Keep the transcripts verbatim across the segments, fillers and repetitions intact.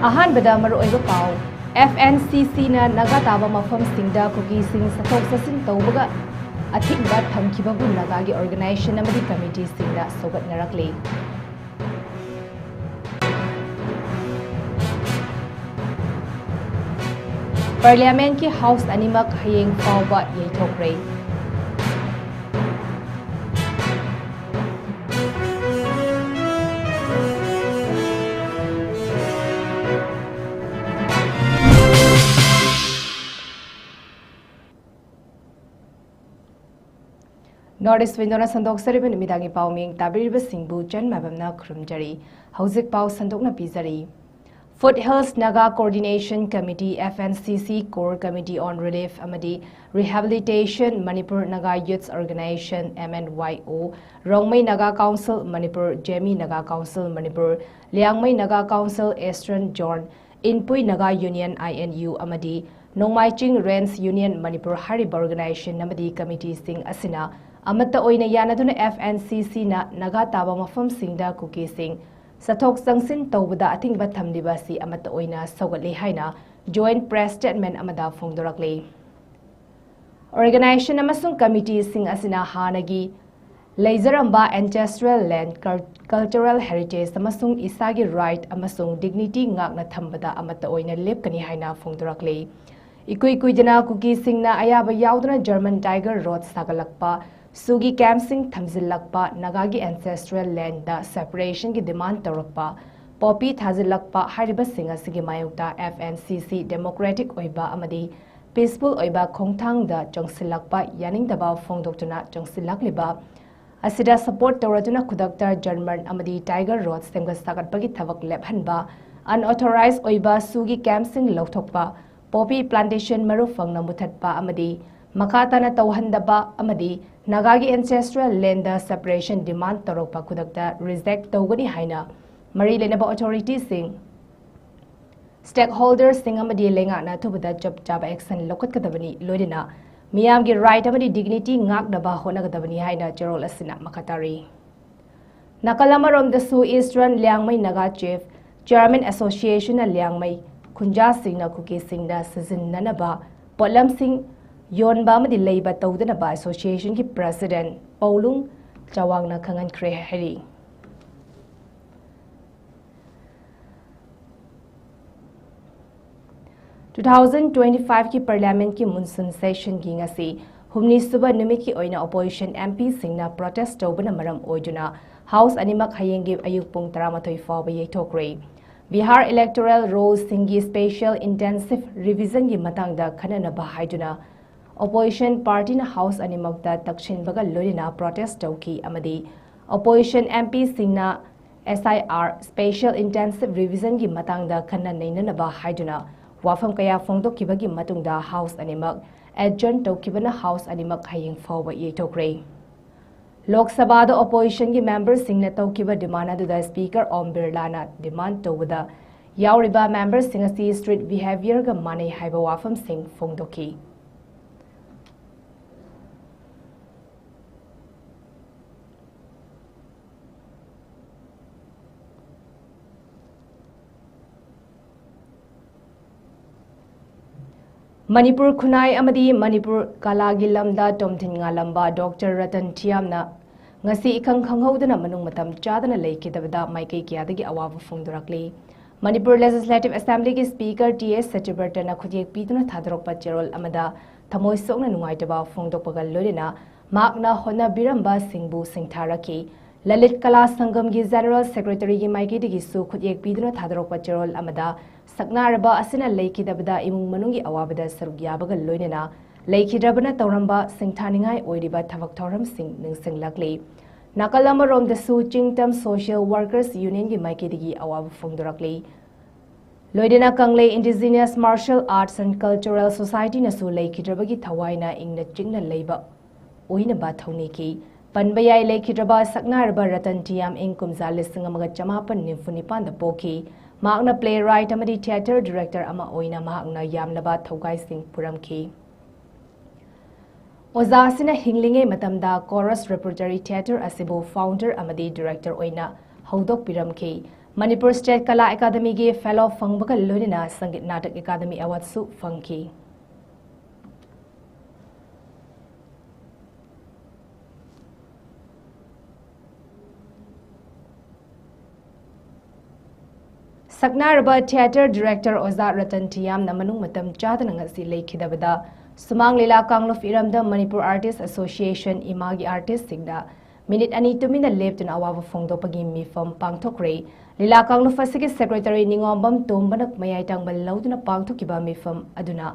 ꯑꯍꯥꯟꯕꯗ ꯃꯔꯨꯑꯣꯏꯕ ꯄꯥꯎ꯫ ꯑꯦꯐ ꯑꯦꯟ ꯁꯤ ꯁꯤꯅ ꯅꯥꯒꯥ ꯇꯥꯕ ꯃꯐꯝꯁꯤꯡꯗ ꯀꯨꯀꯤꯁꯤꯡ ꯆꯠꯊꯣꯛ ꯆꯠꯁꯤꯟ ꯇꯧꯕꯒ ꯑꯊꯤꯡꯕ ꯊꯝꯈꯤꯕꯕꯨ ꯅꯥꯒꯥꯒꯤ organization ꯑꯃꯗꯤ committeeꯁꯤꯡꯅ ꯁꯧꯒꯠꯅꯔꯛꯂꯤ꯫ Parliamentꯀꯤ house ꯑꯅꯤꯃꯛ ꯍꯌꯦꯡ ꯐꯥꯎꯕ ꯌꯩꯊꯣꯛꯈ꯭ꯔꯦ꯫ North East Windowꯅ ꯁꯟꯗꯣꯛꯆꯔꯤꯕ ꯅꯨꯃꯤꯗꯥꯡꯒꯤ ꯄꯥꯎ ꯃꯤꯡ ꯇꯥꯕꯤꯔꯤꯕꯁꯤꯡꯕꯨ ꯆꯟ ꯃꯥꯏꯕꯝꯅ ꯈꯨꯔꯨꯝꯖꯔꯤ꯫ ꯍꯧꯖꯤꯛ ꯄꯥꯎ ꯁꯟꯗꯣꯛꯅ ꯄꯤꯖꯔꯤ꯫ Foothills Naga Coordination Committee, F N C C, Core Committee on Relief ꯑꯃꯗꯤ Rehabilitation, Manipur Naga Youths Organization, M N Y O, Rongmei Naga Council Manipur, Zeme Naga Council Manipur, Liangmai Naga Council Eastern Zone, Inpui Naga Union, I N U, ꯑꯃꯗꯤ Nongmai Ching Range Union Manipur ꯍꯥꯏꯔꯤꯕ organization ꯑꯃꯗꯤ committeeꯁꯤꯡ ꯑꯁꯤꯅ ꯑꯃꯠꯇ ꯑꯣꯏꯅ ꯌꯥꯅꯗꯨꯅ F N C Cꯅ Naga ꯇꯥꯕ ꯃꯐꯝꯁꯤꯡꯗ ꯀꯨꯀꯤꯁꯤꯡ ꯆꯠꯊꯣꯛ ꯆꯪꯁꯤꯟ ꯇꯧꯕꯗ ꯑꯊꯤꯡꯕ ꯊꯝꯂꯤꯕ ꯑꯁꯤ ꯑꯃꯠꯇ ꯑꯣꯏꯅ ꯁꯧꯒꯠꯂꯤ ꯍꯥꯏꯅ joint press statement ꯑꯃꯗ ꯐꯣꯡꯗꯣꯔꯛꯂꯤ꯫ Organization ꯑꯃꯁꯨꯡ committeeꯁꯤꯡ ꯑꯁꯤꯅ ꯍꯥꯟꯅꯒꯤ ꯂꯩꯖꯔꯝꯕ ancestral land, cul-, cultural heritage ꯑꯃꯁꯨꯡ ꯏꯁꯥꯒꯤ right ꯑꯃꯁꯨꯡ dignity ꯉꯥꯛꯅ ꯊꯝꯕꯗ ꯑꯃꯠꯇ ꯑꯣꯏꯅ ꯂꯦꯞꯀꯅꯤ ꯍꯥꯏꯅ ꯐꯣꯡꯗꯣꯔꯛꯂꯤ꯫ ꯏꯀꯨꯏ ꯀꯨꯏꯗꯅ ꯀꯨꯀꯤꯁꯤꯡꯅ ꯑꯌꯥꯕ ꯌꯥꯎꯗꯅ German Tiger Road ꯁꯥꯒꯠꯂꯛꯄ, ꯁꯨꯒꯤ campꯁꯤꯡ ꯊꯝꯖꯤꯜꯂꯛꯄ, ꯅꯥꯒꯥꯒꯤ ancestral landꯗ separationꯒꯤ demand ꯇꯧꯔꯛꯄ, poppy ꯊꯥꯖꯤꯜꯂꯛꯄ ꯍꯥꯏꯔꯤꯕꯁꯤꯡ ꯑꯁꯤꯒꯤ ꯃꯥꯌꯣꯛꯇ F N C C democratic ꯑꯣꯏꯕ ꯑꯃꯗꯤ peaceful ꯑꯣꯏꯕ ꯈꯣꯡꯊꯥꯡꯗ ꯆꯪꯁꯤꯜꯂꯛꯄ ꯌꯥꯅꯤꯡꯗꯕ ꯐꯣꯡꯗꯣꯛꯇꯨꯅ ꯆꯪꯁꯤꯜꯂꯛꯂꯤꯕ ꯑꯁꯤꯗ support ꯇꯧꯔꯗꯨꯅ ꯈꯨꯗꯛꯇ German ꯑꯃꯗꯤ Tiger Road ꯁꯦꯝꯒꯠ ꯁꯥꯒꯠꯄꯒꯤ ꯊꯕꯛ ꯂꯦꯞꯍꯟꯕ, unauthorized ꯑꯣꯏꯕ ꯁꯨꯒꯤ campꯁꯤꯡ ꯂꯧꯊꯣꯛꯄ, poppy plantation ꯃꯔꯨ ꯐꯪꯅ ꯃꯨꯊꯠꯄ ꯑꯃꯗꯤ ꯃꯈꯥ ꯇꯥꯅ ꯇꯧꯍꯟꯗꯕ ꯑꯃꯗꯤ ꯅꯥꯒꯥꯒꯤ ancestral landꯗ separation demand ꯇꯧꯔꯛꯄ ꯈꯨꯗꯛꯇ reject ꯇꯧꯒꯅꯤ ꯍꯥꯏꯅ ꯃꯔꯤ ꯂꯩꯅꯕ authorityꯁꯤꯡ, stakeholderꯁꯤꯡ ꯑꯃꯗꯤ ꯂꯩꯉꯥꯛꯅ ꯑꯊꯨꯕꯗ ꯆꯞ ꯆꯥꯕ action ꯂꯧꯈꯠꯀꯗꯕꯅꯤ, ꯂꯣꯏꯅꯅ ꯃꯤꯌꯥꯝꯒꯤ right ꯑꯃꯗꯤ dignity ꯉꯥꯛꯅꯕ ꯍꯣꯠꯅꯒꯗꯕꯅꯤ ꯍꯥꯏꯅ ꯆꯦꯔꯣꯜ ꯑꯁꯤꯅ ꯃꯈꯥ ꯇꯥꯔꯤ꯫ ꯅꯥꯀꯜ ꯑꯃꯔꯣꯝꯗꯁꯨ Eastern Liangmai Naga Chief Chairman Associationꯅ Liangmai ꯈꯨꯟꯖꯥꯁꯤꯡꯅ ꯀꯨꯀꯤꯁꯤꯡꯅ ꯁꯤꯖꯤꯟꯅꯅꯕ ꯄꯣꯠꯂꯝꯁꯤꯡ ꯌꯣꯟꯕ ꯑꯃꯗꯤ ꯂꯩꯕ ꯇꯧꯗꯅꯕ Associationꯒꯤ President ꯄꯥꯎꯂꯨꯡ ꯆꯥꯋꯥꯡꯅ ꯈꯪꯍꯟꯈ꯭ꯔꯦ ꯍꯥꯏꯔꯤ꯫ Two thousand twenty-fiveꯀꯤ Parliamentꯀꯤ Monsoon Sessionꯒꯤ ꯉꯁꯤ ꯍꯨꯝꯅꯤꯁꯨꯕ ꯅꯨꯃꯤꯠꯀꯤ ꯑꯣꯏꯅ Opposition MPꯁꯤꯡꯅ protest ꯇꯧꯕꯅ ꯃꯔꯝ ꯑꯣꯏꯗꯨꯅ House ꯑꯅꯤꯃꯛ ꯍꯌꯦꯡꯒꯤ ꯑꯌꯨꯛ ꯄꯨꯡ ꯇꯔꯥꯃꯥꯊꯣꯏ ꯐꯥꯎꯕ ꯌꯩꯊꯣꯛꯈ꯭ꯔꯦ꯫ ꯕꯤꯍꯥꯔ Electoral Rollꯁꯤꯡꯒꯤ Special Intensive Revisionꯒꯤ ꯃꯇꯥꯡꯗ ꯈꯟꯅꯅꯕ ꯍꯥꯏꯗꯨꯅ Opposition Partyꯅ House ꯑꯅꯤꯃꯛꯇ ꯇꯛꯁꯤꯟꯕꯒ ꯂꯣꯏꯅꯅ protest ꯇꯧꯈꯤ ꯑꯃꯗꯤ Opposition MPꯁꯤꯡꯅ SIR Special Intensive Revisionꯒꯤ ꯃꯇꯥꯡꯗ ꯈꯟꯅ ꯅꯩꯅꯅꯕ ꯍꯥꯏꯗꯨꯅ ꯋꯥꯐꯝ ꯀꯌꯥ ꯐꯣꯡꯗꯣꯛꯈꯤꯕꯒꯤ ꯃꯇꯨꯡꯗ House ꯑꯅꯤꯃꯛ adjourn ꯇꯧꯈꯤꯕꯅ House ꯑꯅꯤꯃꯛ ꯍꯌꯦꯡ ꯐꯥꯎꯕ ꯌꯩꯊꯣꯛꯈ꯭ꯔꯦ꯫ ꯂꯣꯛ ꯁꯚꯥꯗ Oppositionꯒꯤ memberꯁꯤꯡꯅ ꯇꯧꯈꯤꯕ demand ꯑꯗꯨꯗ Speaker ꯑꯣꯝ ꯕꯤꯔꯂꯥꯅ demand ꯇꯧꯕꯗ ꯌꯥꯎꯔꯤꯕ memberꯁꯤꯡ ꯑꯁꯤ street behaviourꯒ ꯃꯥꯟꯅꯩ ꯍꯥꯏꯕ ꯋꯥꯐꯝꯁꯤꯡ ꯐꯣꯡꯗꯣꯛꯈꯤ꯫ ꯃꯅꯤꯄꯨꯔ ꯈꯨꯟꯅꯥꯏ ꯑꯃꯗꯤ ꯃꯅꯤꯄꯨꯔ ꯀꯂꯥꯒꯤ ꯂꯝꯗ ꯇꯣꯝꯊꯤꯟ ꯉꯥꯂꯝꯕ Doctor ꯔꯇꯟ ꯊꯤꯌꯥꯝꯅ ꯉꯁꯤ ꯏꯈꯪ ꯈꯪꯍꯧꯗꯅ ꯃꯅꯨꯡ ꯃꯇꯝ ꯆꯥꯗꯅ ꯂꯩꯈꯤꯗꯕꯗ ꯃꯥꯏꯀꯩ ꯀꯌꯥꯗꯒꯤ ꯑꯋꯥꯕ ꯐꯣꯡꯗꯣꯔꯛꯂꯤ꯫ ꯃꯅꯤꯄꯨꯔ Legislative Assemblyꯒꯤ Speaker ꯇꯤ ꯑꯦꯁ ꯁꯇ꯭ꯌꯕ꯭ꯔꯇꯅ ꯈꯨꯠꯌꯦꯛ ꯄꯤꯗꯨꯅ ꯊꯥꯗꯣꯔꯛꯄ ꯆꯦꯔꯣꯜ ꯑꯃꯗ ꯊꯃꯣꯏ ꯁꯣꯛꯅ ꯅꯨꯡꯉꯥꯏꯇꯕ ꯐꯣꯡꯗꯣꯛꯄꯒ ꯂꯣꯏꯅꯅ ꯃꯍꯥꯛꯅ ꯍꯣꯠꯅꯕꯤꯔꯝꯕꯁꯤꯡꯕꯨ ꯁꯤꯡꯊꯥꯔꯛꯈꯤ꯫ ꯂꯂꯤꯠ ꯀꯂꯥ ꯁꯪꯒꯝꯒꯤ General Secretaryꯒꯤ ꯃꯥꯏꯀꯩꯗꯒꯤꯁꯨ ꯈꯨꯠꯌꯦꯛ ꯄꯤꯗꯨꯅ ꯊꯥꯗꯣꯔꯛꯄ ꯆꯦꯔꯣꯜ ꯑꯃꯗ ꯁꯛꯅꯥꯏꯔꯕ ꯑꯁꯤꯅ ꯂꯩꯈꯤꯗꯕꯗ ꯏꯃꯨꯡ ꯃꯅꯨꯡꯒꯤ ꯑꯋꯥꯕꯗ ꯁꯔꯨꯛ ꯌꯥꯕꯒ ꯂꯣꯏꯅꯅ ꯂꯩꯈꯤꯗ꯭ꯔꯕꯅ ꯇꯧꯔꯝꯕ ꯁꯤꯡꯊꯥꯅꯤꯡꯉꯥꯏ ꯑꯣꯏꯔꯤꯕ ꯊꯕꯛ ꯊꯧꯔꯝꯁꯤꯡ ꯅꯤꯡꯁꯤꯡꯂꯛꯂꯤ꯫ ꯅꯥꯀꯜ ꯑꯃꯔꯣꯝꯗꯁꯨ ꯆꯤꯡꯇꯝ Social Workers Unionꯒꯤ ꯃꯥꯏꯀꯩꯗꯒꯤ ꯑꯋꯥꯕ ꯐꯣꯡꯗꯣꯔꯛꯂꯤ꯫ ꯂꯣꯏꯅꯅ ꯀꯪꯂꯩ Indigenous Martial Arts and Cultural Societyꯅꯁꯨ ꯂꯩꯈꯤꯗ꯭ꯔꯕꯒꯤ ꯊꯋꯥꯏꯅ ꯏꯪꯅ ꯆꯤꯛꯅ ꯂꯩꯕ ꯑꯣꯏꯅꯕ ꯊꯧꯅꯤꯈꯤ꯫ ꯄꯟꯕ ꯌꯥꯏ, ꯂꯩꯈꯤꯗ꯭ꯔꯕ ꯁꯛꯅꯥꯏꯔꯕ ꯔꯇꯟ ꯊꯤꯌꯥꯝ ꯏꯪ ꯀꯨꯝꯖꯥ ꯂꯤꯁꯤꯡ ꯑꯃꯒ ꯆꯃꯥꯄꯟ ꯅꯤꯐꯨ ꯅꯤꯄꯥꯟꯗ ꯄꯣꯛꯈꯤ꯫ ꯃꯍꯥꯛꯅ playwright ꯑꯃꯗꯤ theatre director ꯑꯃ ꯑꯣꯏꯅ ꯃꯍꯥꯛꯅ ꯌꯥꯝꯂꯕ ꯊꯧꯒꯥꯏꯁꯤꯡ ꯄꯨꯔꯝꯈꯤ꯫ ꯑꯣꯖꯥ ꯑꯁꯤꯅ ꯍꯤꯡꯂꯤꯉꯩ ꯃꯇꯝꯗ Chorus Repertory Theatre ꯑꯁꯤꯕꯨ founder ꯑꯃꯗꯤ director ꯑꯣꯏꯅ ꯍꯧꯗꯣꯛꯄꯤꯔꯝꯈꯤ꯫ ꯃꯅꯤꯄꯨꯔ ꯁ꯭ꯇꯦꯠ ꯀꯂꯥ ꯑꯦꯀꯥꯗꯃꯤꯒꯤ ꯐꯦꯂꯣ ꯐꯪꯕꯒ ꯂꯣꯏꯅꯅ ꯁꯪꯒꯤꯠ ꯅꯥꯇꯛ ꯑꯦꯀꯥꯗꯃꯤ ꯑꯦꯋꯥꯔꯗꯁꯨ ꯐꯪꯈꯤ꯫ ꯁꯛꯅꯥꯏꯔꯕ ꯊꯤꯌꯦꯇꯔ ꯗꯤꯔꯦꯛꯇꯔ ꯑꯣꯖꯥ ꯔꯇꯟ ꯊꯤꯌꯥꯝꯅ ꯃꯅꯨꯡ ꯃꯇꯝ ꯆꯥꯗꯅ ꯉꯁꯤ ꯂꯩꯈꯤꯗꯕꯗ ꯁꯨꯃꯥꯡ ꯂꯤꯂꯥ ꯀꯥꯡꯂꯨꯞ ꯏꯔꯝꯗꯝ ꯃꯅꯤꯄꯨꯔ ꯑꯥꯔꯇꯤꯁ ꯑꯦꯁꯣꯁꯤꯌꯦꯁꯟ ꯏꯃꯥꯒꯤ ꯑꯥꯔꯇꯤꯁꯁꯤꯡꯅ ꯃꯤꯅꯤꯠ ꯑꯅꯤ ꯇꯨꯃꯤꯟꯅ ꯂꯦꯞꯇꯨꯅ ꯑꯋꯥꯕ ꯐꯣꯡꯗꯣꯛꯄꯒꯤ ꯃꯤꯐꯝ ꯄꯥꯡꯊꯣꯛꯈ꯭ꯔꯦ꯫ ꯂꯤꯂꯥ ꯀꯥꯡꯂꯨꯞ ꯑꯁꯤꯒꯤ ꯁꯦꯀ꯭ꯔꯦꯇꯔꯤ ꯅꯤꯉꯣꯝꯕꯝ ꯇꯣꯝꯕꯅ ꯃꯌꯥꯏ ꯇꯥꯡꯕ ꯂꯧꯗꯨꯅ ꯄꯥꯡꯊꯣꯛꯈꯤꯕ ꯃꯤꯐꯝ ꯑꯗꯨꯅ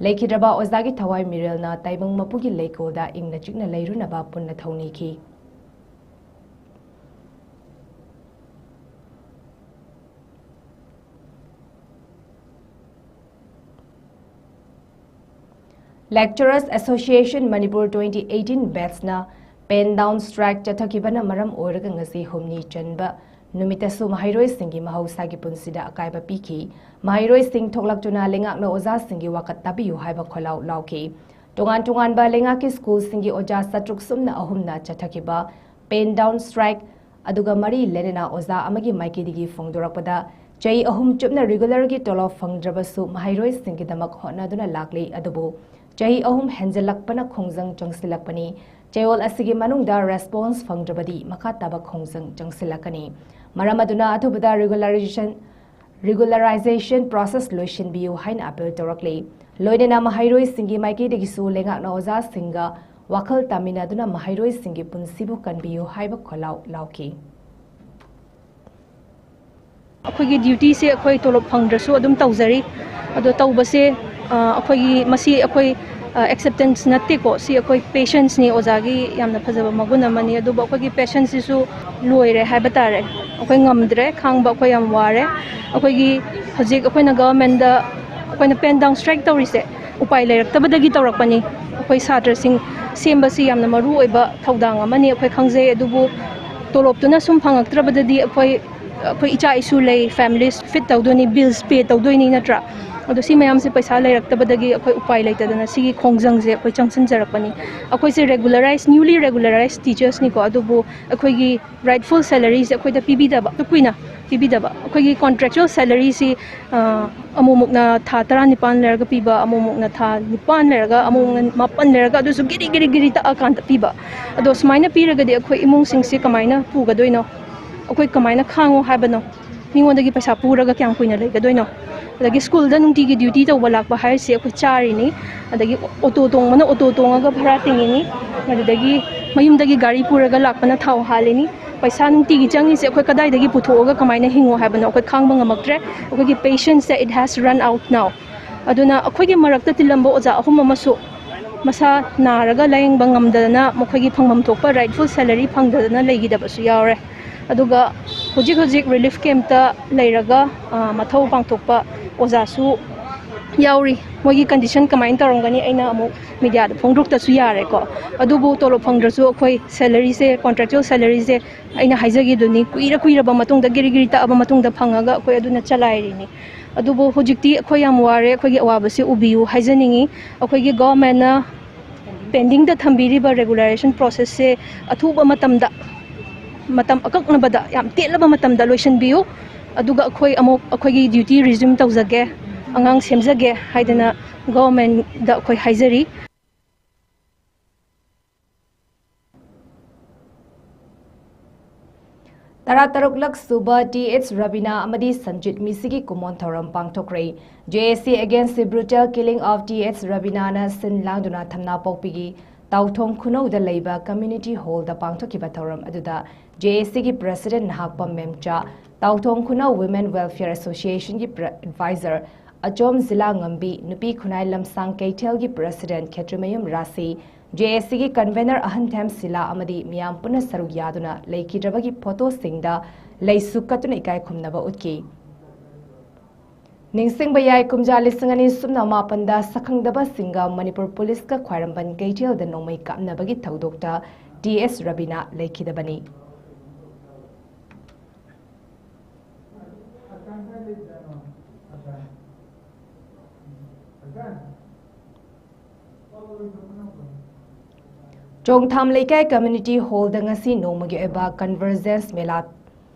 ꯂꯩꯈꯤꯗ꯭ꯔꯕ ꯑꯣꯖꯥꯒꯤ ꯊꯋꯥꯏ ꯃꯤꯔꯦꯜꯅ ꯇꯥꯏꯕꯪ ꯃꯄꯨꯒꯤ ꯂꯩꯀꯣꯜꯗ ꯏꯪꯅ ꯆꯤꯛꯅ ꯂꯩꯔꯨꯅꯕ ꯄꯨꯟꯅ ꯊꯧꯅꯤꯈꯤ꯫ Lecturers Association Manipur twenty eighteen batchꯅ pen down strike ꯆꯠꯊꯈꯤꯕꯅ ꯃꯔꯝ ꯑꯣꯏꯔꯒ ꯉꯁꯤ ꯍꯨꯝꯅꯤ ꯆꯟꯕ ꯅꯨꯃꯤꯠꯇꯁꯨ ꯃꯍꯩꯔꯣꯏꯁꯤꯡꯒꯤ ꯃꯍꯧꯁꯥꯒꯤ ꯄꯨꯟꯁꯤꯗ ꯑꯀꯥꯏꯕ ꯄꯤꯈꯤ꯫ ꯃꯍꯩꯔꯣꯏꯁꯤꯡ ꯊꯣꯛꯂꯛꯇꯨꯅ ꯂꯩꯉꯥꯛꯅ ꯑꯣꯖꯥꯁꯤꯡꯒꯤ ꯋꯥꯀꯠ ꯇꯥꯕꯤꯌꯨ ꯍꯥꯏꯕ ꯈꯣꯜꯂꯥꯎ ꯂꯥꯎꯈꯤ꯫ ꯇꯣꯉꯥꯟ ꯇꯣꯉꯥꯟꯕ ꯂꯩꯉꯥꯛꯀꯤ ꯁ꯭ꯀꯨꯜꯁꯤꯡꯒꯤ ꯑꯣꯖꯥ ꯆꯥꯇ꯭ꯔꯨꯛ ꯁꯨꯞꯅ ꯑꯍꯨꯝꯅ ꯆꯠꯊꯈꯤꯕ pen down strike ꯑꯗꯨꯒ ꯃꯔꯤ ꯂꯩꯅꯅ ꯑꯣꯖꯥ ꯑꯃꯒꯤ ꯃꯥꯏꯀꯩꯗꯒꯤ ꯐꯣꯡꯗꯣꯔꯛꯄꯗ, ꯆꯍꯤ ꯑꯍꯨꯝ ꯆꯨꯞꯅ ꯔꯤꯒꯨꯂꯔꯒꯤ ꯇꯣꯂꯣꯞ ꯐꯪꯗ꯭ꯔꯕꯁꯨ ꯃꯍꯩꯔꯣꯏꯁꯤꯡꯒꯤꯗꯃꯛ ꯍꯣꯠꯅꯗꯨꯅ ꯂꯥꯛꯂꯤ, ꯑꯗꯨꯕꯨ ꯆꯍꯤ ꯑꯍꯨꯝ ꯍꯦꯟꯖꯜꯂꯛꯄꯅ ꯈꯣꯡꯖꯪ ꯆꯪꯁꯤꯜꯂꯛꯄꯅꯤ꯫ ꯆꯌꯣꯜ ꯑꯁꯤꯒꯤ ꯃꯅꯨꯡꯗ ꯔꯦꯁꯄꯣꯟꯁ ꯐꯪꯗ꯭ꯔꯕꯗꯤ ꯃꯈꯥ ꯇꯥꯕ ꯈꯣꯡꯖꯪ ꯆꯪꯁꯤꯜꯂꯛꯀꯅꯤ꯫ ꯃꯔꯝ ꯑꯗꯨꯅ ꯑꯊꯨꯕꯗ ꯔꯤꯒꯨꯂꯔꯥꯏꯖꯦꯁꯟ ꯔꯤꯒꯨꯂꯔꯥꯏꯖꯦꯁꯟ ꯄ꯭ꯔꯣꯁꯦꯁ ꯂꯣꯏꯁꯤꯟꯕꯤꯌꯨ ꯍꯥꯏꯅ ꯑꯄꯤꯜ ꯇꯧꯔꯛꯂꯤ꯫ ꯂꯣꯏꯅꯅ ꯃꯍꯩꯔꯣꯏꯁꯤꯡꯒꯤ ꯃꯥꯏꯀꯩꯗꯒꯤꯁꯨ ꯂꯩꯉꯥꯛꯅ ꯑꯣꯖꯥꯁꯤꯡꯒ ꯋꯥꯈꯜ ꯇꯥꯃꯤꯟꯅꯗꯨꯅ ꯃꯍꯩꯔꯣꯏꯁꯤꯡꯒꯤ ꯄꯨꯟꯁꯤꯕꯨ ꯀꯟꯕꯤꯌꯨ ꯍꯥꯏꯕ ꯈꯣꯜꯂꯥꯎ ꯂꯥꯎꯈꯤ꯫ ꯑꯩꯈꯣꯏꯒꯤ ꯗ꯭ꯌꯨꯇꯤꯁꯦ ꯑꯩꯈꯣꯏ ꯇꯣꯂꯣꯞ ꯐꯪꯗ꯭ꯔꯁꯨ ꯑꯗꯨꯝ ꯇꯧꯖꯔꯤ꯫ ꯑꯗꯣ ꯇꯧꯕꯁꯦ, ꯑ, ꯑꯩꯈꯣꯏꯒꯤ, ꯃꯁꯤ ꯑꯩꯈꯣꯏ, ꯑ, ꯑꯦꯛꯁꯦꯞꯇꯦꯟꯁ ꯅꯠꯇꯦꯀꯣ꯫ ꯁꯤ ꯑꯩꯈꯣꯏ ꯄꯦꯁꯦꯟꯁꯅꯤ, ꯑꯣꯖꯥꯒꯤ ꯌꯥꯝꯅ ꯐꯖꯕ ꯃꯒꯨꯟ ꯑꯃꯅꯤ꯫ ꯑꯗꯨꯕꯨ ꯑꯩꯈꯣꯏꯒꯤ ꯄꯦꯁꯦꯟꯁꯁꯤꯁꯨ ꯂꯣꯏꯔꯦ ꯍꯥꯏꯕ ꯇꯥꯔꯦ꯫ ꯑꯩꯈꯣꯏ ꯉꯝꯗ꯭ꯔꯦ ꯈꯥꯡꯕ, ꯑꯩꯈꯣꯏ ꯌꯥꯝ ꯋꯥꯔꯦ꯫ ꯑꯩꯈꯣꯏꯒꯤ ꯍꯧꯖꯤꯛ ꯑꯩꯈꯣꯏꯅ ꯒꯚꯔꯟꯃꯦꯟꯗ ꯑꯩꯈꯣꯏꯅ pen down strike ꯇꯧꯔꯤꯁꯦ ꯎꯄꯥꯏ ꯂꯩꯔꯛꯇꯕꯗꯒꯤ ꯇꯧꯔꯛꯄꯅꯤ꯫ ꯑꯩꯈꯣꯏ ꯁꯥꯇ꯭ꯔꯁꯤꯡ ꯁꯦꯝꯕꯁꯤ ꯌꯥꯝꯅ ꯃꯔꯨ ꯑꯣꯏꯕ ꯊꯧꯗꯥꯡ ꯑꯃꯅꯤ, ꯑꯩꯈꯣꯏ ꯈꯪꯖꯩ꯫ ꯑꯗꯨꯕꯨ ꯇꯣꯂꯣꯞꯇꯨꯅ ꯁꯨꯝ ꯐꯪꯉꯛꯇ꯭ꯔꯕꯗꯗꯤ ꯑꯩꯈꯣꯏ, ꯑꯩꯈꯣꯏ ꯏꯆꯥ ꯏꯁꯨ ꯂꯩ, ꯐꯦꯃꯤꯂꯤꯁ ꯐꯤꯠ ꯇꯧꯗꯣꯏꯅꯤ, ꯕꯤꯜꯁ ꯄꯦ ꯇꯧꯗꯣꯏꯅꯤ, ꯅꯠꯇ꯭ꯔꯥ? ꯑꯗꯣ ꯁꯤ ꯃꯌꯥꯝꯁꯦ ꯄꯩꯁꯥ ꯂꯩꯔꯛꯇꯕꯗꯒꯤ ꯑꯩꯈꯣꯏ ꯎꯄꯥꯏ ꯂꯩꯇꯗꯅ ꯁꯤꯒꯤ ꯈꯣꯡꯖꯪꯁꯦ ꯑꯩꯈꯣꯏ ꯆꯪꯁꯤꯟꯖꯔꯛꯄꯅꯤ꯫ ꯑꯩꯈꯣꯏꯁꯦ ꯔꯦꯒꯨꯂꯔꯥꯏꯁ, ꯅ꯭ꯌꯨꯂꯤ ꯔꯦꯒꯨꯂꯔꯥꯏꯁ ꯇꯤꯆꯔꯁꯅꯤꯀꯣ, ꯑꯗꯨꯕꯨ ꯑꯩꯈꯣꯏꯒꯤ ꯔꯥꯏꯠꯐꯨꯜ ꯁꯦꯂꯔꯤꯁꯦ ꯑꯩꯈꯣꯏꯗ ꯄꯤꯕꯤꯗꯕ, ꯑꯗꯨ ꯀꯨꯏꯅ ꯄꯤꯕꯤꯗꯕ꯫ ꯑꯩꯈꯣꯏꯒꯤ contractual salaryꯁꯤ ꯑꯃꯨꯛꯃꯨꯛꯅ ꯊꯥ ꯇꯔꯥꯅꯤꯄꯥꯟ ꯂꯩꯔꯒ ꯄꯤꯕ, ꯑꯃꯨꯛꯃꯨꯛꯅ ꯊꯥ ꯅꯤꯄꯥꯟ ꯂꯩꯔꯒ, ꯑꯃꯨꯛꯃꯨꯛꯅ ꯃꯥꯄꯟ ꯂꯩꯔꯒ, ꯑꯗꯨꯁꯨ ꯒꯤꯔꯤ ꯒꯤꯔꯤ ꯒꯤꯔꯤ ꯇꯛꯑꯀꯥꯟꯗ ꯄꯤꯕ꯫ ꯑꯗꯣ ꯁꯨꯃꯥꯏꯅ ꯄꯤꯔꯒꯗꯤ ꯑꯩꯈꯣꯏ ꯏꯃꯨꯡꯁꯤꯡꯁꯤ ꯀꯃꯥꯏꯅ ꯄꯨꯒꯗꯣꯏꯅꯣ? ꯑꯩꯈꯣꯏ ꯀꯃꯥꯏꯅ ꯈꯥꯡꯉꯣ ꯍꯥꯏꯕꯅꯣ? ꯃꯤꯉꯣꯟꯗꯒꯤ ꯄꯩꯁꯥ ꯄꯨꯔꯒ ꯀꯌꯥꯝ ꯀꯨꯏꯅ ꯂꯩꯒꯗꯣꯏꯅꯣ? ꯑꯗꯒꯤ ꯁ꯭ꯀꯨꯜꯗ ꯅꯨꯡꯇꯤꯒꯤ duty ꯇꯧꯕ ꯂꯥꯛꯄ ꯍꯥꯏꯔꯤꯁꯦ ꯑꯩꯈꯣꯏ ꯆꯥꯔꯤꯅꯤ꯫ ꯑꯗꯒꯤ ꯑꯣꯇꯣ ꯇꯣꯡꯕꯅ ꯑꯣꯇꯣ ꯇꯣꯡꯉꯒ ꯚꯔꯥ ꯇꯤꯡꯉꯤꯅꯤ꯫ ꯑꯗꯨꯗꯒꯤ ꯃꯌꯨꯝꯗꯒꯤ ꯒꯥꯔꯤ ꯄꯨꯔꯒ ꯂꯥꯛꯄꯅ ꯊꯥꯎ ꯍꯥꯜꯂꯤꯅꯤ꯫ ꯄꯩꯁꯥ ꯅꯨꯡꯇꯤꯒꯤ ꯆꯪꯉꯤꯁꯦ ꯑꯩꯈꯣꯏ ꯀꯗꯥꯏꯗꯒꯤ ꯄꯨꯊꯣꯛꯑꯒ ꯀꯃꯥꯏꯅ ꯍꯤꯡꯉꯣ ꯍꯥꯏꯕꯅꯣ? ꯑꯩꯈꯣꯏ ꯈꯥꯡꯕ ꯉꯝꯃꯛꯇ꯭ꯔꯦ꯫ ꯑꯩꯈꯣꯏꯒꯤ patienceꯁꯦ, it has run out now꯫ ꯑꯗꯨꯅ ꯑꯩꯈꯣꯏꯒꯤ ꯃꯔꯛꯇ ꯇꯤꯜꯂꯝꯕ ꯑꯣꯖꯥ ꯑꯍꯨꯝ ꯑꯃꯁꯨ ꯃꯁꯥ ꯅꯥꯔꯒ ꯂꯥꯌꯦꯡꯕ ꯉꯝꯗꯗꯅ ꯃꯈꯣꯏꯒꯤ ꯐꯪꯐꯝ ꯊꯣꯛꯄ rightful salary ꯐꯪꯗꯗꯅ ꯂꯩꯈꯤꯗꯕꯁꯨ ꯌꯥꯎꯔꯦ꯫ ꯑꯗꯨꯒ ꯍꯧꯖꯤꯛ ꯍꯧꯖꯤꯛ relief campꯇ ꯂꯩꯔꯒ ꯃꯊꯧ ꯄꯥꯡꯊꯣꯛꯄ ꯑꯣꯖꯥꯁꯨ ꯌꯥꯎꯔꯤ꯫ ꯃꯣꯏꯒꯤ condition ꯀꯃꯥꯏꯅ ꯇꯧꯔꯝꯒꯅꯤ ꯑꯩꯅ ꯑꯃꯨꯛ mediaꯗ ꯐꯣꯡꯗꯣꯛꯇ꯭ꯔꯁꯨ ꯌꯥꯔꯦꯀꯣ꯫ ꯑꯗꯨꯕꯨ ꯇꯣꯂꯣꯞ ꯐꯪꯗ꯭ꯔꯁꯨ ꯑꯩꯈꯣꯏ salaryꯁꯦ, contractual salaryꯁꯦ, ꯑꯩꯅ ꯍꯥꯏꯖꯈꯤꯗꯨꯅꯤ, ꯀꯨꯏꯔ ꯀꯨꯏꯔꯕ ꯃꯇꯨꯡꯗ, ꯒꯤꯔꯤ ꯒꯤꯔꯤ ꯇꯛꯑꯕ ꯃꯇꯨꯡꯗ ꯐꯪꯉꯒ ꯑꯩꯈꯣꯏ ꯑꯗꯨꯅ ꯆꯂꯥꯏꯔꯤꯅꯤ꯫ ꯑꯗꯨꯕꯨ ꯍꯧꯖꯤꯛꯇꯤ ꯑꯩꯈꯣꯏ ꯌꯥꯝ ꯋꯥꯔꯦ꯫ ꯑꯩꯈꯣꯏꯒꯤ ꯑꯋꯥꯕꯁꯤ ꯎꯕꯤꯌꯨ ꯍꯥꯏꯖꯅꯤꯡꯉꯤ꯫ ꯑꯩꯈꯣꯏꯒꯤ governmentꯅ pendingꯗ ꯊꯝꯕꯤꯔꯤꯕ regularisation processꯁꯦ ꯑꯊꯨꯕ ꯃꯇꯝꯗ, ꯃꯇꯝ ꯑꯀꯛꯅꯕꯗ, ꯌꯥꯝ ꯇꯦꯜꯂꯕ ꯃꯇꯝꯗ ꯂꯣꯏꯁꯤꯟꯕꯤꯌꯨ꯫ ꯑꯗꯨꯒ ꯑꯩꯈꯣꯏ ꯑꯃꯨꯛ ꯑꯩꯈꯣꯏꯒꯤ duty resume ꯇꯧꯖꯒꯦ, ꯑꯉꯥꯡ ꯁꯦꯝꯖꯒꯦ ꯍꯥꯏꯗꯅ governmentꯗ ꯑꯩꯈꯣꯏ ꯍꯥꯏꯖꯔꯤ꯫ ꯇꯔꯥꯇꯔꯨꯛꯂꯛ ꯁꯨꯕ T H Rabina ꯑꯃꯗꯤ ꯁꯟꯖꯤꯠ ꯃꯤꯁꯤꯒꯤ ꯀꯨꯃꯣꯟ ꯊꯧꯔꯝ ꯄꯥꯡꯊꯣꯛꯈ꯭ꯔꯦ꯫ J A C against the brutal killing of T H Rabinaꯅ ꯁꯤꯟ ꯂꯥꯡꯗꯨꯅ ꯊꯝꯅꯥꯄꯣꯛꯄꯤꯒꯤ ꯇꯥꯎꯊꯣꯡ ꯈꯨꯅꯧꯗ ꯂꯩꯕ community hallꯗ ꯄꯥꯡꯊꯣꯛꯈꯤꯕ ꯊꯧꯔꯝ ꯑꯗꯨꯗ J A Cꯒꯤ president Nahakpam ꯃꯦꯝꯆꯥ, ꯇꯥꯎꯊꯣꯡ ꯈꯨꯅꯧ Women Welfare Associationꯒꯤ advisor ꯑꯆꯣꯝ ꯖꯤꯂꯥ ꯉꯝꯕꯤ, ꯅꯨꯄꯤ ꯈꯨꯟꯅꯥꯏ ꯂꯝꯁꯥꯡ ꯀꯩꯊꯦꯜꯒꯤ president ꯈꯦꯇ꯭ꯔꯤꯃꯌꯨꯝ ꯔꯥꯁꯤ, J A Cꯒꯤ convener ꯑꯍꯟꯊꯦꯝ ꯁꯤꯂꯥ ꯑꯃꯗꯤ ꯃꯤꯌꯥꯝ ꯄꯨꯟꯅ ꯁꯔꯨꯛ ꯌꯥꯗꯨꯅ ꯂꯩꯈꯤꯗ꯭ꯔꯕꯒꯤ photoꯁꯤꯡꯗ ꯂꯩꯁꯨ ꯀꯠꯇꯨꯅ ꯏꯀꯥꯏ ꯈꯨꯝꯅꯕ ꯎꯠꯈꯤ꯫ ꯅꯤꯡꯁꯤꯡꯕ ꯌꯥꯏ, ꯀꯨꯝꯖꯥ ꯂꯤꯁꯤꯡ ꯑꯅꯤ ꯁꯨꯞꯅ ꯃꯥꯄꯟꯗ ꯁꯛꯈꯪꯗꯕꯁꯤꯡꯒ ꯃꯅꯤꯄꯨꯔ ꯄꯨꯂꯤꯁꯀ ꯈ꯭ꯋꯥꯏꯔꯝꯕꯟ ꯀꯩꯊꯦꯜꯗ ꯅꯣꯡꯃꯩ ꯀꯥꯞꯅꯕꯒꯤ ꯊꯧꯗꯣꯛꯇ T H Rabina ꯂꯩꯈꯤꯗꯕꯅꯤ꯫ ꯆꯣꯡꯊꯥꯝ ꯂꯩꯀꯥꯏ community hallꯗ ꯉꯁꯤ ꯅꯣꯡꯃꯒꯤ ꯑꯣꯏꯕ Convergence ꯃꯦꯂꯥ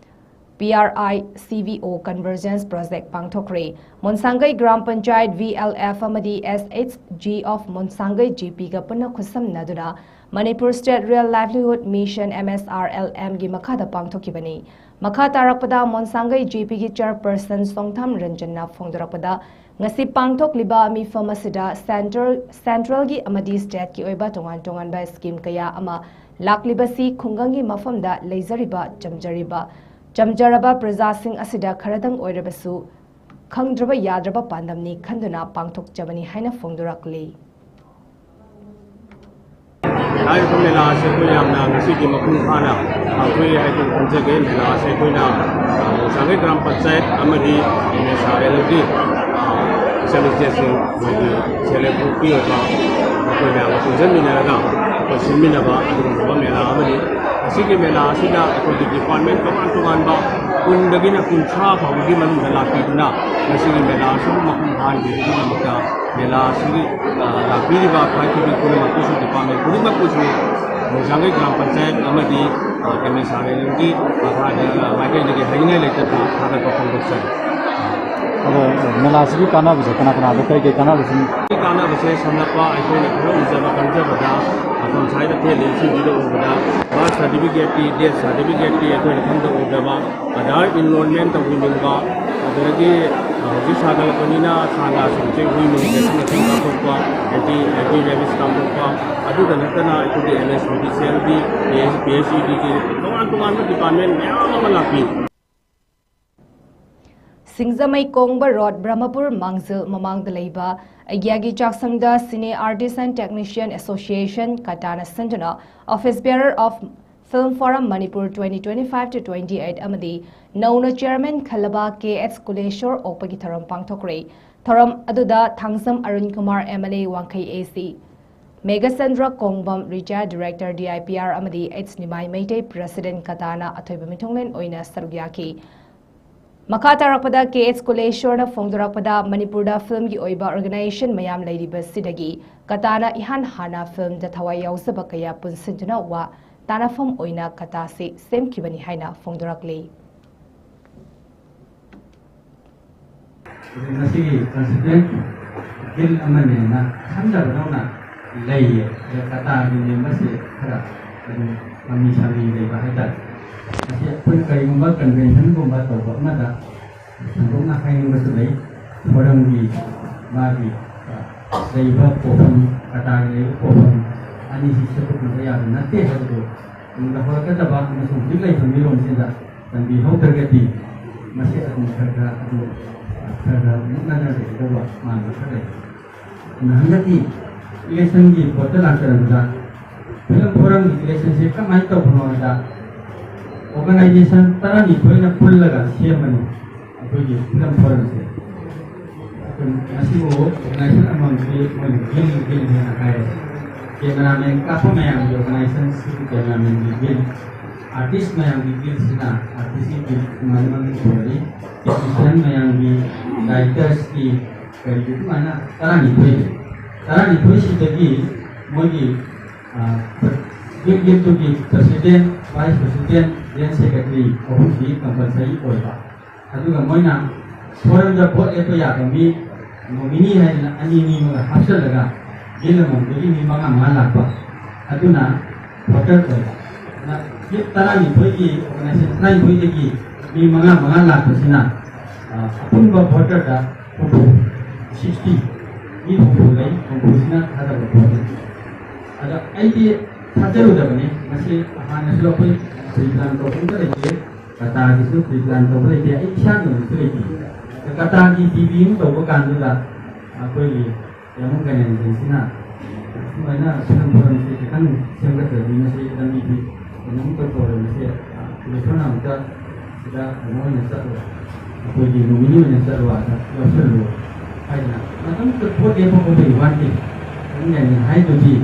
P R I C V O Convergence Project ꯄꯥꯡꯊꯣꯛꯈ꯭ꯔꯦ꯫ Monsangei gram panchayat V L F ꯑꯃꯗꯤ S H G of Monsangei G P ꯒ ꯄꯨꯟꯅ ꯈꯨꯠꯁꯝꯅꯗꯨꯅ Manipur State Rural Livelihood Mission, M S R L M ꯒꯤ ꯃꯈꯥꯗ ꯄꯥꯡꯊꯣꯛꯈꯤꯕꯅꯤ꯫ ꯃꯈꯥ ꯇꯥꯔꯛꯄꯗ ꯃꯣꯟꯁꯥꯡꯒꯩ G P ꯒꯤ chairperson ꯁꯣꯡꯊꯥꯝ ꯔꯟꯖꯟꯅ ꯐꯣꯡꯗꯣꯔꯛꯄꯗ, ꯉꯁꯤ ꯄꯥꯡꯊꯣꯛꯂꯤꯕ ꯃꯤꯐꯝ ꯑꯁꯤꯗ central, central ꯒꯤ ꯑꯃꯗꯤ state ꯀꯤ ꯑꯣꯏꯕ ꯇꯣꯉꯥꯟ ꯇꯣꯉꯥꯟꯕ scheme ꯀꯌꯥ ꯑꯃ ꯂꯥꯛꯂꯤꯕꯁꯤ ꯈꯨꯡꯒꯪꯒꯤ ꯃꯐꯝꯗ ꯂꯩꯖꯔꯤꯕ, ꯆꯝꯖꯔꯤꯕ, ꯆꯝꯖꯔꯕ ꯄ꯭ꯔꯖꯥꯁꯤꯡ ꯑꯁꯤꯗ ꯈꯔꯗꯪ ꯑꯣꯏꯔꯕꯁꯨ ꯈꯪꯗ꯭ꯔꯕ ꯌꯥꯗ꯭ꯔꯕ ꯄꯥꯟꯗꯝꯅꯤ ꯈꯟꯗꯨꯅ ꯄꯥꯡꯊꯣꯛꯆꯕꯅꯤ ꯍꯥꯏꯅ ꯐꯣꯡꯗꯣꯔꯛꯂꯤ꯫ ꯍꯥꯏꯔꯤꯕ ꯃꯦꯂꯥ ꯑꯁꯤ ꯑꯩꯈꯣꯏ ꯌꯥꯝꯅ ꯉꯁꯤꯗꯤ ꯃꯄꯨꯡ ꯐꯥꯅ ꯄꯥꯡꯊꯣꯛꯏ ꯍꯥꯏꯗꯨꯅ ꯈꯟꯖꯒꯦ꯫ ꯃꯦꯂꯥ ꯑꯁꯤ ꯑꯩꯈꯣꯏꯅ, ꯑ, ꯃꯣꯟꯁꯥꯡꯒꯩ ꯒ꯭ꯔꯥꯝ ꯄꯟꯆꯥꯌꯠ ꯑꯃꯗꯤ M S R L ꯒꯤ, ꯑ, ꯏꯆꯟ ꯏꯆꯦꯁꯤꯡ, ꯑꯩꯈꯣꯏꯒꯤ self help group ꯀꯤ ꯑꯣꯏꯕ ꯑꯩꯈꯣꯏ ꯃꯌꯥꯝꯒ ꯄꯨꯟꯁꯤꯟꯃꯤꯟꯅꯔꯒ ꯑꯩꯈꯣꯏ ꯁꯤꯟꯃꯤꯟꯅꯕ ꯑꯗꯨꯒꯨꯝꯂꯕ ꯃꯦꯂꯥ ꯑꯃꯅꯤ꯫ ꯃꯁꯤꯒꯤ ꯃꯦꯂꯥ ꯑꯁꯤꯗ ꯑꯩꯈꯣꯏꯒꯤ department ꯇꯣꯉꯥꯟ ꯇꯣꯉꯥꯟꯕ ꯀꯨꯟꯗꯒꯤꯅ ꯀꯨꯟꯊ꯭ꯔꯥ ꯐꯥꯎꯕꯒꯤ ꯃꯅꯨꯡꯗ ꯂꯥꯛꯄꯤꯗꯨꯅ ꯃꯁꯤꯒꯤ ꯃꯦꯂꯥ ꯑꯁꯤꯕꯨ ꯃꯄꯨꯡ ꯐꯥꯍꯟꯕꯤꯕꯒꯤꯗꯃꯛꯇ ꯃꯦꯂꯥ ꯑꯁꯤꯒꯤ, ꯑ, ꯂꯥꯛꯄꯤꯔꯤꯕ ꯈ꯭ꯋꯥꯏꯊꯤꯕꯤ ꯄꯨꯝꯅꯃꯛꯄꯨꯁꯨ, department ꯈꯨꯗꯤꯡꯃꯛꯄꯨꯁꯨ ꯃꯣꯟꯁꯥꯡꯒꯩ ꯒ꯭ꯔꯥꯝ ꯄꯟꯆꯥꯌꯠ ꯑꯃꯗꯤ, ꯑ, M S R L ꯒꯤ ꯃꯈꯥꯗ, ꯑ, ꯃꯥꯏꯀꯩꯗꯒꯤ ꯍꯥꯏꯅꯤꯡꯉꯥꯏ ꯂꯩꯇꯅ ꯊꯥꯒꯠꯄ ꯐꯣꯡꯗꯣꯛꯆꯔꯤ꯫ ꯑꯗꯣ ꯃꯦꯂꯥꯁꯤꯒꯤ ꯀꯥꯟꯅꯕꯁꯦ ꯀꯅꯥ ꯀꯅꯥꯗ ꯀꯔꯤ ꯀꯔꯤ ꯀꯥꯟꯅꯕꯁꯤꯡ? ꯀꯥꯟꯅꯕꯁꯦ ꯁꯝꯂꯞꯄ ꯑꯩꯈꯣꯏꯅ ꯈꯔ ꯎꯖꯕ ꯈꯪꯖꯕꯗ, ꯃꯐꯝ ꯁ꯭ꯋꯥꯏꯗ ꯐꯦꯜꯂꯤ ꯁꯤꯡꯁꯤꯗ ꯎꯕꯗ, birth certificate ꯀꯤ, death certificate ꯀꯤ ꯑꯩꯈꯣꯏꯅ ꯈꯪꯗ ꯎꯗꯕ, Aadhaar enrollment ꯇꯧꯕꯤꯅꯤꯡꯕ, ꯑꯗꯨꯗꯒꯤ, ꯑ, ꯍꯧꯖꯤꯛ ꯁꯥꯒꯠꯂꯛꯄꯅꯤꯅ ꯁꯥ ꯉꯥꯁꯤꯡꯁꯦ ꯍꯨꯏ ꯅꯨꯡ vaccine ꯀꯥꯞꯊꯣꯛꯄ, anti, anti rabies ꯀꯥꯞꯊꯣꯛꯄ, ꯑꯗꯨꯗ ꯅꯠꯇꯅ ꯑꯩꯈꯣꯏꯒꯤ N S P D C L ꯒꯤ, P H, P H E D ꯒꯤ ꯇꯣꯉꯥꯟ ꯇꯣꯉꯥꯟꯕ department ꯃꯌꯥꯝ ꯑꯃ ꯂꯥꯛꯄꯤ꯫ ꯁꯤꯡꯖꯃꯩ ꯀꯣꯡꯕ ꯔꯣꯗ, ꯕ꯭ꯔꯍꯃꯄꯨꯔ ꯃꯥꯡꯖꯤꯜ ꯃꯃꯥꯡꯗ ꯂꯩꯕ ꯑꯒ꯭ꯌꯥꯒꯤ ꯆꯥꯛꯁꯪꯗ Cine Artist and Technician Association, ꯀꯇꯥꯅ ꯁꯤꯟꯗꯨꯅ Office Bearer of Film Forum Manipur twenty twenty-five to twenty-eight ꯑꯃꯗꯤ ꯅꯧꯅ chairman ꯈꯜꯂꯕ K H ꯀꯨꯂꯦꯁꯣꯔ ꯑꯣꯛꯄꯒꯤ ꯊꯧꯔꯝ ꯄꯥꯡꯊꯣꯛꯈ꯭ꯔꯦ꯫ ꯊꯧꯔꯝ ꯑꯗꯨꯗ Thangjam Arun Kumar, M L A ꯋꯥꯡꯈꯩ A C, Meghachandra ꯀꯣꯡꯕꯝ, retired director, D I P R, ꯑꯃꯗꯤ H ꯅꯤꯃꯥꯏ ꯃꯩꯇꯩ, president, ꯀꯇꯥꯅ ꯑꯊꯣꯏꯕ ꯃꯤꯊꯨꯡꯂꯦꯟ ꯑꯣꯏꯅ ꯁꯔꯨꯛ ꯌꯥꯈꯤ꯫ ꯃꯈꯥ ꯇꯥꯔꯛꯄꯗ K H ꯀꯨꯂꯦꯁꯣꯔꯅ ꯐꯣꯡꯗꯣꯔꯛꯄꯗ, ꯃꯅꯤꯄꯨꯔꯗ film ꯒꯤ ꯑꯣꯏꯕ organization ꯃꯌꯥꯝ ꯂꯩꯔꯤꯕꯁꯤꯗꯒꯤ ꯀꯇꯥꯅ ꯏꯍꯥꯟ ꯍꯥꯟꯅ film ꯗ ꯊꯋꯥꯏ ꯌꯥꯎꯖꯕ ꯀꯌꯥ ꯄꯨꯟꯁꯤꯟꯗꯨꯅ ꯋꯥ ꯇꯥꯅꯐꯝ ꯑꯣꯏꯅ ꯀꯇꯥꯁꯤ ꯁꯦꯝꯈꯤꯕꯅꯤ ꯍꯥꯏꯅ ꯐꯣꯡꯗꯣꯔꯛꯂꯤ꯫ ꯑꯗꯨ ꯃꯁꯤꯒꯤ ꯀꯟꯁꯇꯤꯇ꯭ꯌꯨꯌꯦꯟꯠ ꯒꯤꯜ ꯑꯃꯅꯦꯅ ꯈꯟꯖꯕꯗꯧꯅ ꯂꯩꯌꯦ꯫ ꯑꯗ ꯀꯇꯥꯒꯤ ꯃꯦꯝꯕꯔꯁꯦ ꯈꯔ ꯑꯗꯨꯝ ꯃꯃꯤ ꯁꯥꯃꯤ ꯂꯩꯕ ꯍꯥꯏꯇꯥꯔꯦ꯫ ꯃꯁꯤ ꯑꯩꯈꯣꯏꯅ ꯀꯔꯤꯒꯨꯝꯕ ꯀꯟꯚꯦꯟꯁꯟꯒꯨꯝꯕ ꯇꯧꯕ ꯑꯃꯗ ꯁꯟꯗꯣꯛꯅ ꯍꯥꯏꯅꯤꯡꯕꯁꯨ ꯂꯩ꯫ ꯐꯣꯔꯝꯒꯤ ꯃꯥꯒꯤ, ꯑ, ꯂꯩꯔꯤꯕ ꯄꯣꯠꯐꯝ, ꯀꯇꯥꯒꯤ ꯂꯩꯔꯤꯕ ꯄꯣꯠꯐꯝ ꯑꯅꯤꯁꯤ ꯁꯦꯝꯗꯣꯛꯅꯕ ꯌꯥꯕ ꯅꯠꯇꯦ ꯍꯥꯏꯕꯗꯨ ꯇꯨꯡꯗ ꯍꯧꯔꯛꯀꯗꯕ ꯑꯃꯁꯨꯡ ꯍꯧꯖꯤꯛ ꯂꯩꯕ ꯃꯤꯔꯣꯜꯁꯤꯡꯗ ꯇꯝꯕꯤꯍꯧꯗ꯭ꯔꯒꯗꯤ ꯃꯁꯤ ꯑꯗꯨꯝ ꯈꯔ ꯈꯔ ꯑꯗꯨ ꯈꯔ ꯈꯔ ꯃꯨꯛꯅꯗꯅ ꯂꯩꯒꯗꯧꯕ ꯃꯥꯟꯕ ꯈꯔ ꯂꯩ꯫ ꯑꯗꯨꯅ ꯍꯟꯗꯛꯀꯤ ꯏꯂꯦꯛꯁꯟꯒꯤ ꯚꯣꯠꯇ ꯂꯥꯛꯆꯔꯕꯗ ꯐꯤꯂꯝ ꯐꯣꯔꯝꯒꯤ ꯏꯂꯦꯛꯁꯟꯁꯤ ꯀꯃꯥꯏꯅ ꯇꯧꯕꯅꯣ ꯍꯥꯏꯕꯗ ꯑꯣꯔꯒꯅꯥꯏꯖꯦꯁꯟ ꯇꯔꯥꯅꯤꯊꯣꯏꯅ ꯄꯨꯜꯂꯒ ꯁꯦꯝꯕꯅꯤ ꯑꯩꯈꯣꯏꯒꯤ ꯐꯤꯂꯝ ꯐꯣꯔꯝꯁꯦ꯫ ꯑꯗꯨꯝ ꯃꯁꯤꯕꯨ ꯑꯣꯔꯒꯅꯥꯏꯖꯦꯁꯟ ꯑꯃꯃꯝꯒꯤ ꯃꯣꯏꯅ ꯒꯤꯜ ꯒꯤꯜ ꯍꯥꯏꯅ ꯍꯥꯏꯔꯦ꯫ ꯀꯦꯃꯦꯔꯥꯃꯦꯟ ꯀꯥꯞꯄ ꯃꯌꯥꯝꯒꯤ ꯑꯣꯔꯒꯅꯥꯏꯖꯦꯁꯟ ꯁꯤꯒꯤ ꯀꯦꯃꯦꯔꯥꯃꯦꯟꯒꯤ ꯒꯤꯜ, ꯑꯥꯔꯇꯤꯁ ꯃꯌꯥꯝꯒꯤ ꯒꯤꯜꯁꯤꯅ ꯑꯥꯔꯇꯤꯁꯀꯤ ꯒꯤꯜ ꯑꯗꯨꯃꯥꯏꯅ ꯃꯃꯤꯡ ꯊꯣꯜꯂꯤ꯫ ꯇꯦꯛꯅꯤꯁꯤꯌꯟ ꯃꯌꯥꯝꯒꯤ, ꯗꯥꯏꯔꯦꯛꯇꯔꯁꯀꯤ, ꯀꯔꯤꯒꯤ ꯑꯗꯨꯃꯥꯏꯅ ꯇꯔꯥꯅꯤꯊꯣꯏ, ꯇꯔꯥꯅꯤꯊꯣꯏꯁꯤꯗꯒꯤ ꯃꯣꯏꯒꯤ, ꯑ, ꯒꯤꯜ ꯒꯤꯜꯗꯨꯒꯤ president, vice president, general secretary ꯑꯍꯨꯝꯗꯤ ꯀꯝꯄꯜꯁꯔꯤ ꯑꯣꯏꯕ꯫ ꯑꯗꯨꯒ ꯃꯣꯏꯅ ꯐꯣꯔꯝꯗ ꯚꯣꯠ ꯂꯦꯞꯄ ꯌꯥꯕ ꯃꯤ ꯅꯣꯃꯤꯅꯤ ꯍꯥꯏꯗꯅ ꯑꯅꯤ ꯑꯅꯤ ꯑꯃꯒ ꯍꯥꯞꯆꯤꯜꯂꯒ ꯒꯤꯜ ꯑꯃꯃꯝꯗꯒꯤ ꯃꯤ ꯃꯉꯥ ꯃꯉꯥ ꯂꯥꯛꯄ꯫ ꯑꯗꯨꯅ ꯚꯣꯇꯔ ꯑꯣꯏꯕ꯫ ꯑꯗꯨꯅ ꯒꯤꯜ ꯇꯔꯥꯅꯤꯊꯣꯏꯒꯤ, ꯑꯣꯔꯒꯅꯥꯏꯖꯦꯁꯟ ꯇꯔꯥꯅꯤꯊꯣꯏꯗꯒꯤ ꯃꯤ ꯃꯉꯥ ꯃꯉꯥ ꯂꯥꯛꯄꯁꯤꯅ, ꯑ, ꯑꯄꯨꯟꯕ ꯚꯣꯇꯔꯗ ꯍꯨꯝꯐꯨ, ꯁꯤꯛꯁꯇꯤ, ꯃꯤ ꯍꯨꯝꯐꯨ ꯂꯩ, ꯍꯨꯝꯐꯨꯁꯤꯅ ꯊꯥꯗꯕ ꯚꯣꯠꯅꯤ꯫ ꯑꯗ ꯑꯩꯗꯤ ꯊꯥꯖꯔꯨꯗꯕꯅꯤ, ꯃꯁꯤ ꯍꯥꯟꯅꯁꯨ ꯑꯩꯈꯣꯏ ꯄ꯭ꯔꯤ ꯄ꯭ꯂꯥꯟ ꯇꯧꯕ ꯑꯝꯇ ꯂꯩꯇꯦ, ꯀꯇꯥꯒꯤꯁꯨ ꯄ꯭ꯔꯤ ꯄ꯭ꯂꯥꯟ ꯇꯧꯕ ꯂꯩꯇꯦ, ꯑꯩ ꯏꯁꯥꯒꯤ ꯑꯣꯏꯅꯁꯨ ꯂꯩꯇꯦ꯫ ꯑꯗ ꯀꯇꯥꯒꯤ ꯇꯤ ꯚꯤ ꯑꯃ ꯇꯧꯕ ꯀꯥꯟꯗꯨꯗ ꯑꯩꯈꯣꯏꯒꯤ ꯌꯥꯝꯕꯨꯡ ꯀꯅꯦꯟꯖꯤꯁꯤꯅ ꯁꯨꯃꯥꯏꯅ ꯐꯤꯂꯝ ꯐꯣꯔꯝꯁꯦ ꯈꯤꯇꯪ ꯁꯦꯝꯒꯠꯇ꯭ꯔꯗꯤ ꯃꯁꯤ ꯂꯝꯕꯤꯗꯤ ꯀꯩꯅꯣꯝ ꯇꯧ ꯇꯧꯔꯦ, ꯃꯁꯤ, ꯑ, ꯏꯂꯦꯛꯁꯟ ꯑꯃꯨꯛꯇ ꯁꯤꯗ ꯀꯩꯅꯣ ꯑꯣꯏꯅ ꯆꯠꯂꯣ, ꯑꯩꯈꯣꯏꯒꯤ ꯅꯣꯃꯤꯅꯤ ꯑꯣꯏꯅ ꯆꯠꯂꯣ ꯑꯗ ꯌꯥꯎꯁꯜꯂꯨ ꯍꯥꯏꯗꯅ ꯃꯇꯝꯗꯨꯗ ꯄꯣꯠ ꯂꯦꯞꯄ ꯈꯣꯠꯄꯒꯤ ꯋꯥ ꯅꯠꯇꯦ꯫ ꯑꯗꯨꯝ ꯌꯥꯏꯗꯅ ꯍꯥꯏꯗꯨꯗꯤ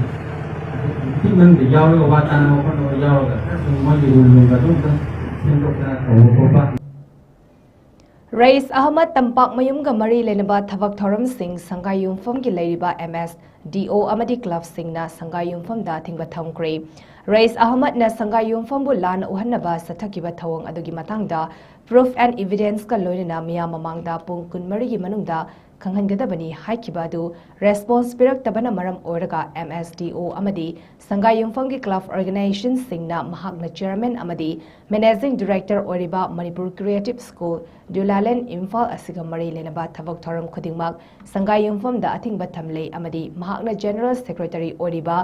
ꯑꯗꯨ ꯀꯃꯤꯇꯤ ꯃꯅꯨꯡꯗ ꯌꯥꯎꯔꯒ ꯋꯥ ꯇꯥꯅꯕ ꯈꯣꯠꯅꯕ ꯌꯥꯎꯔꯒ ꯈꯔ ꯁꯨꯝ ꯃꯣꯏꯒꯤ ꯔꯨꯜ ꯅꯨꯡꯒꯗꯣ ꯑꯝꯇꯪ ꯁꯦꯝꯗꯣꯛꯇꯅ ꯇꯧꯕ ꯈꯣꯠꯄ꯫ ꯔꯌꯤꯁ ꯑꯍꯃꯗ ꯇꯝꯄꯥꯛ ꯃꯌꯨꯝꯒ ꯃꯔꯤ ꯂꯩꯅꯕ ꯊꯕꯛ ꯊꯧꯔꯝꯁꯤꯡ ꯁꯪꯒꯥꯏ ꯌꯨꯝꯐꯝꯒꯤ ꯂꯩꯔꯤꯕ ꯑꯦꯝ ꯑꯦꯁ ꯗꯤ ꯑꯣ ꯑꯃꯗꯤ ꯀ꯭ꯂꯕꯁꯤꯡꯅ ꯁꯪꯒꯥꯏ ꯌꯨꯝꯐꯝꯗ ꯑꯊꯤꯡꯕ ꯊꯝꯈ꯭ꯔꯦ꯫ ꯔꯌꯤꯁ ꯑꯍꯃꯗꯅ ꯁꯪꯒꯥꯏ ꯌꯨꯝꯐꯝꯕꯨ ꯂꯥꯟꯅ ꯎꯍꯟꯅꯕ ꯆꯠꯊꯈꯤꯕ ꯊꯧꯑꯣꯡ ꯑꯗꯨꯒꯤ ꯃꯇꯥꯡꯗ Proof and evidence ꯀ ꯂꯣꯏꯅꯅ ꯃꯤꯌꯥꯝ ꯃꯃꯥꯡꯗ ꯄꯨꯡ ꯀꯨꯟꯃꯔꯤꯒꯤ ꯃꯅꯨꯡꯗ ꯈꯪꯍꯟꯒꯗꯕꯅꯤ ꯍꯥꯏꯈꯤꯕ ꯑꯗꯨ response ꯄꯤꯔꯛꯇꯕꯅ ꯃꯔꯝ ꯑꯣꯏꯔꯒ M S D O ꯑꯃꯗꯤ ꯁꯪꯒꯥꯏꯌꯨꯝꯐꯝꯒꯤ club organization ꯁꯤꯡꯅ ꯃꯍꯥꯛꯅ chairman ꯑꯃꯗꯤ managing director ꯑꯣꯏꯔꯤꯕ Manipur Creative School, ꯗ꯭ꯌꯨꯂꯥꯂꯦꯟ, ꯏꯝꯐꯥꯜ ꯑꯁꯤꯒ ꯃꯔꯤ ꯂꯩꯅꯕ ꯊꯕꯛ ꯊꯧꯔꯝ ꯈꯨꯗꯤꯡꯃꯛ ꯁꯪꯒꯥꯏꯌꯨꯝꯐꯝꯗ ꯑꯊꯤꯡꯕ ꯊꯝꯂꯦ ꯑꯃꯗꯤ ꯃꯍꯥꯛꯅ general secretary ꯑꯣꯏꯔꯤꯕ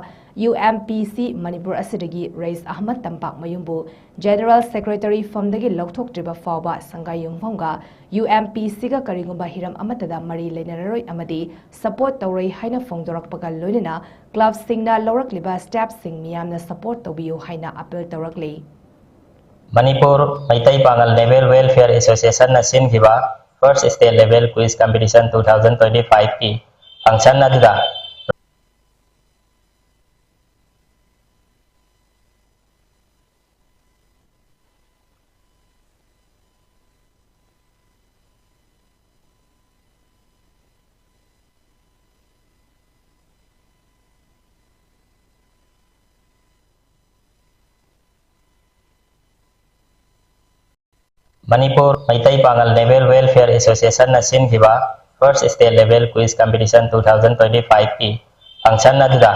U M P C Manipur ꯑꯁꯤꯗꯒꯤ ꯔꯏꯁ ꯑꯍꯃꯗ ꯇꯝꯄꯥꯛꯃꯌꯨꯝꯕꯨ general secretary ꯐꯝꯗꯒꯤ ꯂꯧꯊꯣꯛꯇ꯭ꯔꯤꯕ ꯐꯥꯎꯕ ꯁꯪꯒꯥꯏꯌꯨꯝꯐꯝꯒ U M P C ꯒ ꯀꯔꯤꯒꯨꯝꯕ ꯍꯤꯔꯝ ꯑꯃꯠꯇꯗ ꯃꯔꯤ ꯂꯩꯅꯔꯔꯣꯏ ꯑꯃꯗꯤ support ꯇꯧꯔꯣꯏ ꯍꯥꯏꯅ ꯐꯣꯡꯗꯣꯔꯛꯄꯒ ꯂꯣꯏꯅꯅ club ꯁꯤꯡꯅ ꯂꯧꯔꯛꯂꯤꯕ step ꯁꯤꯡ ꯃꯤꯌꯥꯝꯅ support ꯇꯧꯕꯤꯌꯨ ꯍꯥꯏꯅ appeal ꯇꯧꯔꯛꯂꯤ꯫ ꯃꯅꯤꯄꯨꯔ ꯃꯩꯇꯩ ꯄꯥꯉꯜ Naval Welfare Association ꯅ ꯁꯤꯟꯈꯤꯕ First State Level Quiz Competition two thousand twenty-five ꯀꯤ function ꯑꯗꯨꯗ ꯃꯅꯤꯄꯨꯔ ꯃꯩꯇꯩ ꯄꯥꯉꯜ Naval Welfare Association ꯅ ꯁꯤꯟꯈꯤꯕ First State Level Quiz Competition two thousand twenty-five ꯀꯤ function ꯑꯗꯨꯗ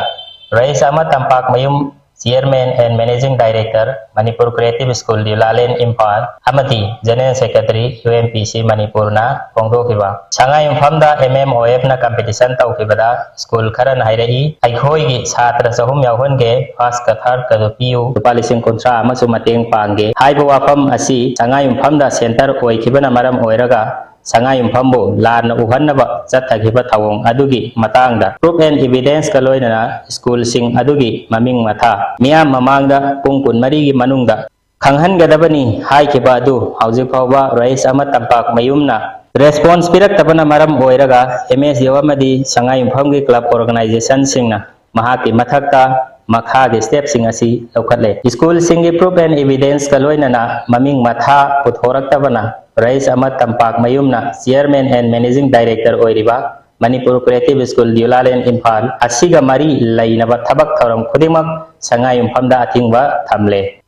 ꯔꯏꯁ Ahmad ꯇꯝꯄꯥꯛꯃꯌꯨꯝ, Chairman and Managing Director, Manipur Creative School, ꯗ꯭ꯌꯨꯂꯥꯂꯦꯟ, Imphal, ꯑꯃꯗꯤ General Secretary, U M P C ꯃꯅꯤꯄꯨꯔꯅ ꯐꯣꯡꯗꯣꯛꯈꯤꯕ꯫ ꯁꯉꯥꯏꯌꯨꯝꯐꯝꯗ M M O F ꯅ competition ꯇꯧꯈꯤꯕꯗ school ꯈꯔꯅ ꯍꯥꯏꯔꯛꯏ, "ꯑꯩꯈꯣꯏꯒꯤ ꯁꯥꯇ꯭ꯔ ꯆꯍꯨꯝ ꯌꯥꯎꯍꯟꯒꯦ, first ꯀ third ꯀꯗꯨ ꯄꯤꯌꯨ, ꯂꯨꯄꯥ ꯂꯤꯁꯤꯡ ꯀꯨꯟꯊ꯭ꯔꯥ ꯑꯃꯁꯨ ꯃꯇꯦꯡ ꯄꯥꯡꯒꯦ" ꯍꯥꯏꯕ ꯋꯥꯐꯝ ꯑꯁꯤ ꯁꯉꯥꯏꯌꯨꯝꯐꯝꯗ center ꯑꯣꯏꯈꯤꯕꯅ ꯃꯔꯝ ꯑꯣꯏꯔꯒ ꯁꯉꯥꯏꯌꯨꯝꯐꯝꯕꯨ ꯂꯥꯟꯅ ꯎꯍꯟꯅꯕ ꯆꯠꯊꯈꯤꯕ ꯊꯧꯑꯣꯡ ꯑꯗꯨꯒꯤ ꯃꯇꯥꯡꯗ proof and evidence ꯀ ꯂꯣꯏꯅꯅ school ꯁꯤꯡ ꯑꯗꯨꯒꯤ ꯃꯃꯤꯡ ꯃꯊꯥ ꯃꯤꯌꯥꯝ ꯃꯃꯥꯡꯗ ꯄꯨꯡ ꯀꯨꯟꯃꯔꯤꯒꯤ ꯃꯅꯨꯡꯗ ꯈꯪꯍꯟꯒꯗꯕꯅꯤ ꯍꯥꯏꯈꯤꯕ ꯑꯗꯨ ꯍꯧꯖꯤꯛ ꯐꯥꯎꯕ ꯔꯏꯁ ꯑꯍꯃꯗ ꯇꯝꯄꯥꯛꯃꯌꯨꯝꯅ response ꯄꯤꯔꯛꯇꯕꯅ ꯃꯔꯝ ꯑꯣꯏꯔꯒ M S D O ꯑꯃꯗꯤ ꯁꯉꯥꯏꯌꯨꯝꯐꯝꯒꯤ club organization ꯁꯤꯡꯅ ꯃꯍꯥꯛꯀꯤ ꯃꯊꯛꯇ ꯃꯈꯥꯒꯤ step ꯁꯤꯡ ꯑꯁꯤ ꯂꯧꯈꯠꯂꯦ꯫ School ꯁꯤꯡꯒꯤ proof and evidence ꯀ ꯂꯣꯏꯅꯅ ꯃꯃꯤꯡ ꯃꯊꯥ ꯄꯨꯊꯣꯔꯛꯇꯕꯅ ꯔꯏꯁ Ahmad ꯇꯝꯄꯥꯛꯃꯌꯨꯝꯅ Chairman and Managing Director ꯑꯣꯏꯔꯤꯕ Manipur Creative School, ꯗ꯭ꯌꯨꯂꯥꯂꯦꯟ, ꯏꯝꯐꯥꯜ ꯑꯁꯤꯒ ꯃꯔꯤ ꯂꯩꯅꯕ ꯊꯕꯛ ꯊꯧꯔꯝ ꯈꯨꯗꯤꯡꯃꯛ ꯁꯉꯥꯏꯌꯨꯝꯐꯝꯗ ꯑꯊꯤꯡꯕ ꯊꯝꯂꯦ꯫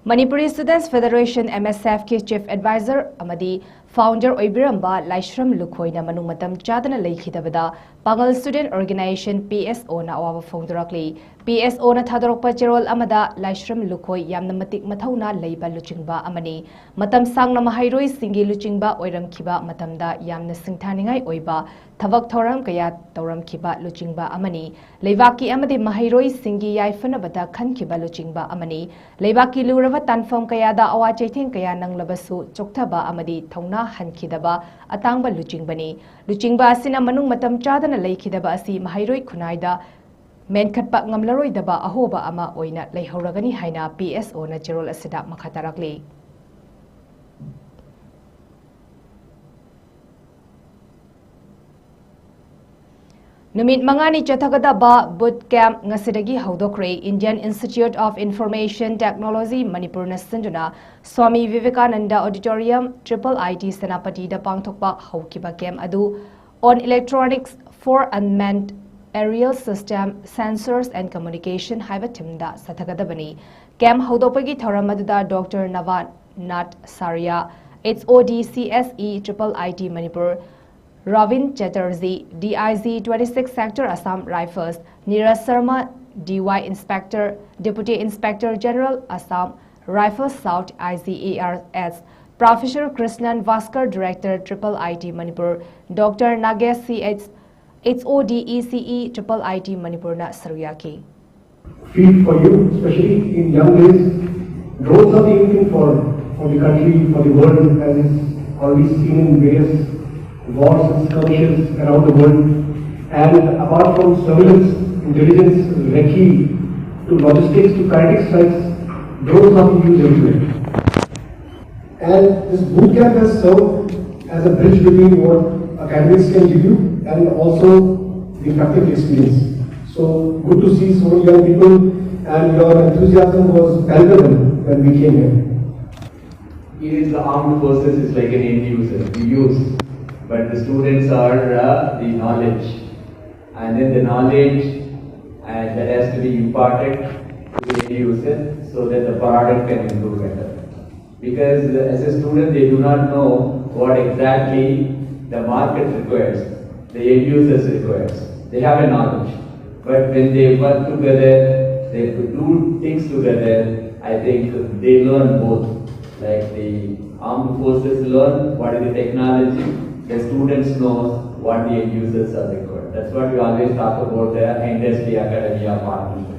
Manipuri Students Federation, M S F ꯀꯤ Chief Advisor ꯑꯃꯗꯤ Founder ꯑꯣꯏꯕꯤꯔꯝꯕ ꯂꯥꯏꯁ꯭ꯔꯝ ꯂꯨꯈꯣꯏꯅ ꯃꯅꯨꯡ ꯃꯇꯝ ꯆꯥꯗꯅ ꯂꯩꯈꯤꯗꯕꯗ Pangal Student Organisation, P S O ꯅ ꯑꯋꯥꯕ ꯐꯣꯡꯗꯣꯔꯛꯂꯤ꯫ P S O ꯅ ꯊꯥꯗꯣꯔꯛꯄ ꯆꯦꯔꯣꯜ ꯑꯃꯗ, ꯂꯥꯏꯁ꯭ꯔꯝ ꯂꯨꯈꯣꯏ ꯌꯥꯝꯅ ꯃꯇꯤꯛ ꯃꯊꯧꯅꯥ ꯂꯩꯕ ꯂꯨꯆꯤꯡꯕ ꯑꯃꯅꯤ꯫ ꯃꯇꯝ ꯁꯥꯡꯅ ꯃꯍꯩꯔꯣꯏꯁꯤꯡꯒꯤ ꯂꯨꯆꯤꯡꯕ ꯑꯣꯏꯔꯝꯈꯤꯕ ꯃꯇꯝꯗ ꯌꯥꯝꯅ ꯁꯤꯡꯊꯥꯅꯤꯡꯉꯥꯏ ꯑꯣꯏꯕ ꯊꯕꯛ ꯊꯧꯔꯝ ꯀꯌꯥ ꯇꯧꯔꯝꯈꯤꯕ ꯂꯨꯆꯤꯡꯕ ꯑꯃꯅꯤ꯫ ꯂꯩꯕꯥꯛꯀꯤ ꯑꯃꯗꯤ ꯃꯍꯩꯔꯣꯏꯁꯤꯡꯒꯤ ꯌꯥꯏꯐꯅꯕꯗ ꯈꯟꯈꯤꯕ ꯂꯨꯆꯤꯡꯕ ꯑꯃꯅꯤ꯫ ꯂꯩꯕꯥꯛꯀꯤ ꯂꯨꯔꯕ ꯇꯥꯟꯐꯝ ꯀꯌꯥꯗ ꯑꯋꯥ ꯆꯩꯊꯦꯡ ꯀꯌꯥ ꯅꯪꯂꯕꯁꯨ ꯆꯣꯛꯊꯕ ꯑꯃꯗꯤ ꯊꯧꯅꯥ ꯍꯟꯈꯤꯗꯕ ꯑꯇꯥꯡꯕ ꯂꯨꯆꯤꯡꯕꯅꯤ꯫ ꯂꯨꯆꯤꯡꯕ ꯑꯁꯤꯅ ꯃꯅꯨꯡ ꯃꯇꯝ ꯆꯥꯗꯅ ꯂꯩꯈꯤꯗꯕ ꯑꯁꯤ ꯃꯍꯩꯔꯣꯏ ꯈꯨꯟꯅꯥꯏꯗ ꯃꯦꯟꯈꯠꯄ ꯉꯝꯂꯔꯣꯏꯗꯕ ꯑꯍꯣꯕ ꯑꯃ ꯑꯣꯏꯅ ꯂꯩꯍꯧꯔꯒꯅꯤ ꯍꯥꯏꯅ P S O ꯅ ꯆꯦꯔꯣꯜ ꯑꯁꯤꯗ ꯃꯈꯥ ꯇꯥꯔꯛꯂꯤ꯫ ꯅꯨꯃꯤꯠ ꯃꯉꯥꯅꯤ ꯆꯠꯊꯒꯗꯕ boot camp ꯉꯁꯤꯗꯒꯤ ꯍꯧꯗꯣꯛꯈ꯭ꯔꯦ꯫ Indian Institute of Information Technology ꯃꯅꯤꯄꯨꯔꯅ ꯁꯤꯟꯗꯨꯅ swami ꯚꯤꯕꯦꯀꯥꯅꯟꯗ Auditorium, Triple I T ꯁꯦꯅꯥꯄꯇꯤꯗ ꯄꯥꯡꯊꯣꯛꯄ ꯍꯧꯈꯤꯕ camp ꯑꯗꯨ On Electronics for Unmanned Aerial System, Sensors and Communication ꯍꯥꯏꯕ theme ꯗ ꯆꯠꯊꯒꯗꯕꯅꯤ꯫ Camp ꯍꯧꯗꯣꯛꯄꯒꯤ ꯊꯧꯔꯝ ꯑꯗꯨꯗ Doctor ꯅꯚꯥꯅꯥꯊ ꯁꯥꯔꯤꯌꯥ, H O D C S E Triple I T Manipur, Ravin Chatterjee, D I G twenty-six Sector Assam Rifles, Neeraj Sharma, D Y Inspector, Deputy Inspector General Assam Rifles South, I G A R S, Professor Krishnan Bhaskar, Director, Triple I T Manipur, Doctor Nagesh C H, H O D E C E, Triple I T Manipur ꯅ ꯁꯔꯨꯛ ꯌꯥꯈꯤ꯫ Field for you, especially in young days. Drones are the new thing for, for the country, for the world, as is already seen in various wars and skirmishes around the world. And apart from surveillance, intelligence, recce, to logistics, to kinetic strikes, drones are being used everywhere. And this boot camp has served as a bridge between what academics can give you and also the practical experience. So good to see so many young people, and your enthusiasm was palpable when we came here. It is the armed forces is like an end user. We use, but the students are uh, the knowledge, and then the knowledge and that has to be imparted to the end user. so that the product can improve better. Because as a student, they do not know what exactly the market requires, the end users requires. They have a knowledge. But when they work together, they do things together, I think they learn both. Like the armed forces learn what is the technology, the students know what the end users are required. That's what we always talk about the industry academia partnership.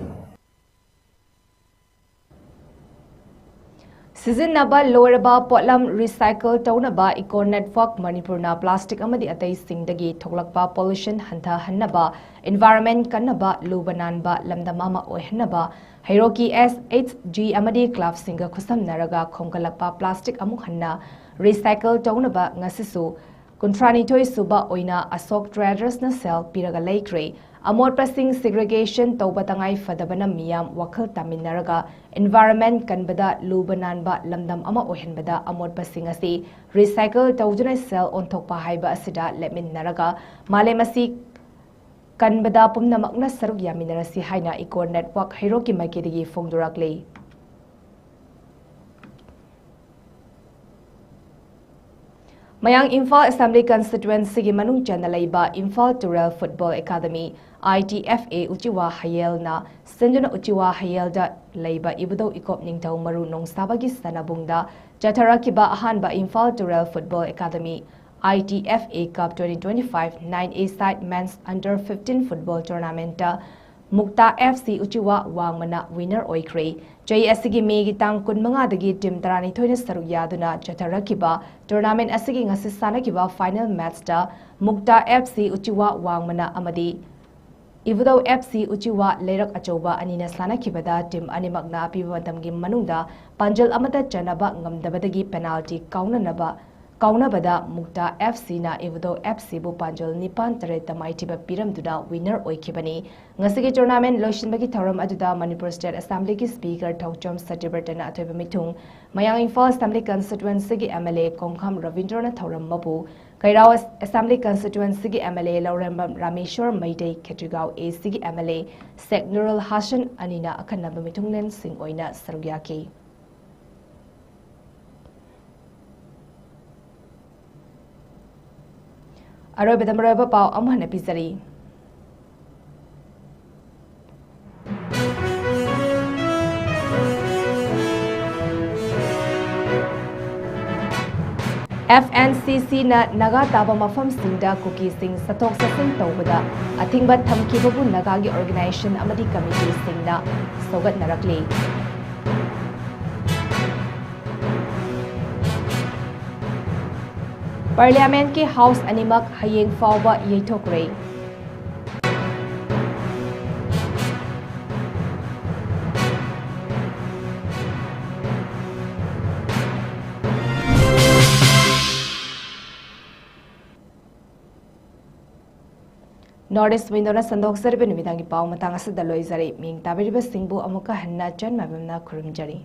ꯁꯤꯖꯤꯟꯅꯕ ꯂꯣꯏꯔꯕ ꯄꯣꯠꯂꯝ recycle ꯇꯧꯅꯕ Eco Network ꯃꯅꯤꯄꯨꯔꯅ plastic ꯑꯃꯗꯤ ꯑꯇꯩꯁꯤꯡꯗꯒꯤ ꯊꯣꯛꯂꯛꯄ pollution ꯍꯟꯊꯍꯟꯅꯕ, environment ꯀꯟꯅꯕ, ꯂꯨꯕ ꯅꯥꯟꯕ ꯂꯝꯗꯝ ꯑꯃ ꯑꯣꯏꯍꯟꯅꯕ ꯍꯩꯔꯣꯛꯀꯤ S H G ꯑꯃꯗꯤ clubꯁꯤꯡꯒ ꯈꯨꯠꯁꯝꯅꯔꯒ ꯈꯣꯝꯒꯠꯂꯛꯄ plastic ꯑꯃꯨꯛ ꯍꯟꯅ recycle ꯇꯧꯅꯕ ꯉꯁꯤꯁꯨ ꯀꯨꯟꯊ꯭ꯔꯥꯅꯤꯊꯣꯏ ꯁꯨꯕ ꯑꯣꯏꯅ ꯑꯁꯣꯛ Tradersꯅ ꯁꯦꯜ ꯄꯤꯔꯒ ꯂꯩꯈ꯭ꯔꯦ꯫ ꯑꯃꯣꯠꯄꯁꯤꯡ segregation ꯇꯧꯕ ꯇꯉꯥꯏ ꯐꯗꯕꯅ ꯃꯤꯌꯥꯝ ꯋꯥꯈꯜ ꯇꯥꯃꯤꯟꯅꯔꯒ environment ꯀꯟꯕꯗ ꯂꯨꯕ ꯅꯥꯟꯕ ꯂꯝꯗꯝ ꯑꯃ ꯑꯣꯏꯍꯟꯕꯗ ꯑꯃꯣꯠꯄꯁꯤꯡ ꯑꯁꯤ recycle ꯇꯧꯗꯨꯅ ꯁꯦꯜ ꯑꯣꯟꯊꯣꯛꯄ ꯍꯥꯏꯕ ꯑꯁꯤꯗ ꯂꯦꯞꯃꯤꯟꯅꯔꯒ ꯃꯥꯂꯦꯝ ꯑꯁꯤ ꯀꯟꯕꯗ ꯄꯨꯝꯅꯃꯛꯅ ꯁꯔꯨꯛ ꯌꯥꯃꯤꯟꯅꯔꯁꯤ ꯍꯥꯏꯅ Eco Network ꯍꯩꯔꯣꯛꯀꯤ ꯃꯥꯏꯀꯩꯗꯒꯤ ꯐꯣꯡꯗꯣꯔꯛꯂꯤ꯫ ꯃꯌꯥꯡ ꯏꯝꯐꯥꯜ Assembly Constituencyꯒꯤ ꯃꯅꯨꯡ ꯆꯟꯅ ꯂꯩꯕ Imphal Tural Football Academy, I T F A, ꯎꯆꯤꯋꯥ ꯍꯌꯦꯜꯅ ꯁꯤꯟꯗꯨꯅ ꯎꯆꯤꯋꯥ ꯍꯌꯦꯜꯗ ꯂꯩꯕ ꯏꯕꯨꯙꯧ ꯏꯀꯣꯞ ꯅꯤꯡꯊꯧ ꯃꯔꯨ ꯅꯣꯡꯁꯥꯕꯒꯤ ꯁꯥꯟꯅꯕꯨꯡꯗ ꯆꯠꯊꯔꯛꯈꯤꯕ ꯑꯍꯥꯟꯕ Imphal Tural Football Academy I T F A Cup twenty twenty-five nine A side men's under fifteen football tournamentꯇ Mukta F C ꯎꯆꯤꯋꯥ ꯋꯥꯡꯃꯅ winner ꯑꯣꯏꯈ꯭ꯔꯦ꯫ ꯆꯍꯤ ꯑꯁꯤꯒꯤ ꯃꯦꯒꯤ ꯇꯥꯡ ꯀꯨꯟꯃꯉꯥꯗꯒꯤ team ꯇꯔꯥꯅꯤꯊꯣꯏꯅ ꯁꯔꯨꯛ ꯌꯥꯗꯨꯅ ꯆꯠꯊꯔꯛꯈꯤꯕ tournament ꯑꯁꯤꯒꯤ ꯉꯁꯤ ꯁꯥꯟꯅꯈꯤꯕ final matchꯇ ꯃꯨꯛꯇꯥ F C ꯎꯆꯤꯋꯥ ꯋꯥꯡꯃꯅ ꯑꯃꯗꯤ ꯏꯕꯨꯙꯧ F C ꯎꯆꯤꯋꯥ ꯂꯩꯔꯛ ꯑꯆꯧꯕ ꯑꯅꯤꯅ ꯁꯥꯟꯅꯈꯤꯕꯗ team ꯑꯅꯤꯃꯛꯅ ꯑꯄꯤꯕ ꯃꯇꯝꯒꯤ ꯃꯅꯨꯡꯗ ꯄꯥꯟꯖꯜ ꯑꯃꯠꯇ ꯆꯟꯅꯕ ꯉꯝꯗꯕꯗꯒꯤ penalty ꯀꯥꯎꯅꯅꯕ ꯀꯥꯎꯅꯕꯗ ꯃꯨꯛꯇꯥ F Cꯅ ꯏꯕꯨꯙꯧ F Cꯕꯨ ꯄꯥꯟꯖꯜ ꯅꯤꯄꯥꯟ ꯇꯔꯦꯠꯇ ꯃꯥꯏꯊꯤꯕ ꯄꯤꯔꯝꯗꯨꯅ winner ꯑꯣꯏꯈꯤꯕꯅꯤ꯫ ꯉꯁꯤꯒꯤ tournament ꯂꯣꯏꯁꯤꯟꯕꯒꯤ ꯊꯧꯔꯝ ꯑꯗꯨꯗ ꯃꯅꯤꯄꯨꯔ State Assemblyꯒꯤ Speaker ꯊꯧꯆꯝ ꯁꯇ꯭ꯌꯕ꯭ꯔꯇꯅ ꯑꯊꯣꯏꯕ ꯃꯤꯊꯨꯡ, ꯃꯌꯥꯡ Imphal Assembly Constituencyꯒꯤ M L A ꯀꯣꯡꯈꯥꯝ ꯔꯕꯤꯟꯗ꯭ꯔꯅ ꯊꯧꯔꯝ ꯃꯄꯨ ꯀꯩꯔꯥꯎ ꯑꯦꯁꯦꯝꯕ꯭ꯂꯤ ꯀꯟꯁꯇꯤꯇ꯭ꯋꯦꯟꯁꯤꯒꯤ M L A Laurembam Rameshor Meitei, Khetrigao A ꯁꯤꯒꯤ M L A Sheikh Nurul Hassan ꯑꯅꯤꯅ ꯑꯈꯟꯅꯕ ꯃꯤꯊꯨꯡꯂꯦꯟꯁꯤꯡ ꯑꯣꯏꯅ ꯁꯔꯨꯛ ꯌꯥꯈꯤ꯫ ꯑꯔꯣꯏꯕꯗ ꯃꯔꯨꯑꯣꯏꯕ ꯄꯥꯎ ꯑꯃꯨꯛ ꯍꯟꯅ ꯄꯤꯖꯔꯤ꯫ ꯑꯦꯐ ꯑꯦꯟ ꯁꯤ ꯁꯤꯅ ꯅꯥꯒꯥ ꯇꯥꯕ ꯃꯐꯝꯁꯤꯡꯗ ꯀꯨꯀꯤꯁꯤꯡ ꯆꯠꯊꯣꯛ ꯆꯠꯁꯤꯟ ꯇꯧꯕꯗ ꯑꯊꯤꯡꯕ ꯊꯝꯈꯤꯕꯕꯨ ꯅꯥꯒꯥꯒꯤ ꯑꯣꯔꯒꯅꯥꯏꯖꯦꯁꯟ ꯑꯃꯗꯤ ꯀꯃꯤꯇꯤꯁꯤꯡꯅ ꯁꯧꯒꯠꯅꯔꯛꯂꯤ꯫ ꯄꯥꯔꯂꯤꯌꯥꯃꯦꯟꯠꯀꯤ ꯍꯥꯎꯁ ꯑꯅꯤꯃꯛ ꯍꯌꯦꯡ ꯐꯥꯎꯕ ꯌꯩꯊꯣꯛꯈ꯭ꯔꯦ꯫ North East Window-ꯅ ꯁꯟꯗꯣꯛꯆꯔꯤꯕ ꯅꯨꯃꯤꯗꯥꯡꯒꯤ ꯄꯥꯎ ꯃꯇꯥꯡ ꯑꯁꯤꯗ ꯂꯣꯏꯖꯔꯦ꯫ ꯃꯤꯡ ꯇꯥꯕꯤꯔꯤꯕꯁꯤꯡꯕꯨ ꯑꯃꯨꯛꯀ ꯍꯟꯅ ꯆꯟ ꯃꯥꯏꯕꯝꯅ ꯈꯨꯔꯨꯝꯖꯔꯤ꯫